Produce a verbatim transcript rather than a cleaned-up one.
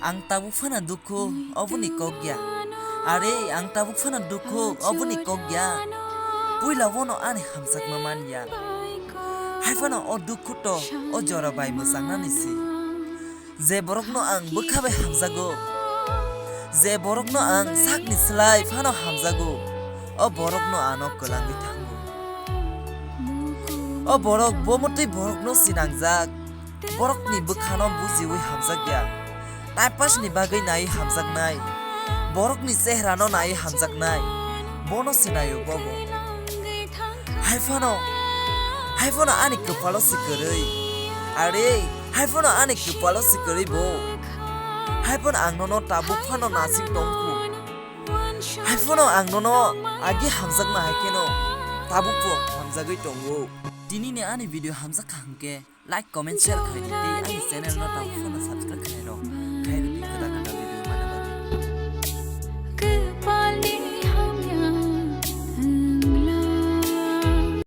Ang tabuk phano dukhu, oboni kok ya. Are, ang tabuk phano dukhu, oboni kok ya. Puila bono ani hamjakma man ya. Hai phano o dukhu to, o jora bai mwchangnani si. Je borokno ang bwkha bai hamjago, je borokno ang sakni slai phano hamjago, o borokno ano kwlangwi thango. O borok bo mwtwi borokno sinangjak, borokni bwkhano bujiwi hamjakya. Time pass ni bagwi naiwi hamjaknai, borokni chehrano naiwi hamjaknai, bono sinaio bobo. Hai phano, hai phano ani kwpalo si kwrwi. Are, hai phano ani kwpalo si kwrwi bo. Hai phano ang nono tabuk phano nasing tongkhu. Hai phano ang nono agi hamjakma hai kheno tabuk bo hamjagwi tongo. Tini ni ani video hamjak kha hwnkhe like, comment, share khai di tei ani channel no tabuk phano subscribe.